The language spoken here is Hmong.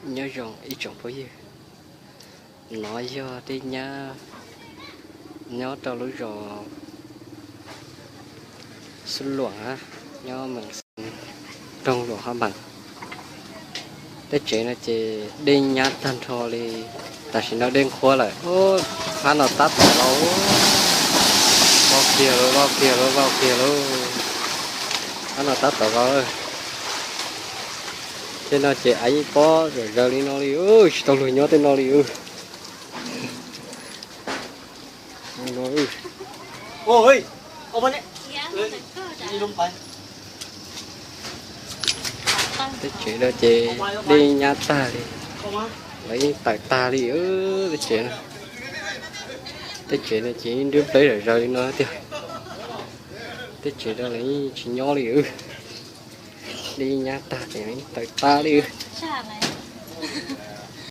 Nyob zoo ib tsoom phooj ywg, no yog dej nyab nyob rau lub zos Xub Luam, nyob Mees Xees, nroog Luam Hab Mees. Tej tsev no ces dej nyab tag nrho li, tam sim no dej nqhuab lawm. Hab no tab tom vau, vau kiag lauj, vau kiag lauj, vau kiag lauj. Hab no tab tom vau. Tej no ces av yeej pob zom zaws li no li, tsis tau luag nyob tej no li. Tej tsev no ces dej nyab tag li, lawv yeej tawm tag li. Tej tsev, tej tsev no ces yeej nrub npleb zom zaws li no tiag. Tej tsev no lawv yeej tsis nyob li. Dej nyab tag ces tawm tag li.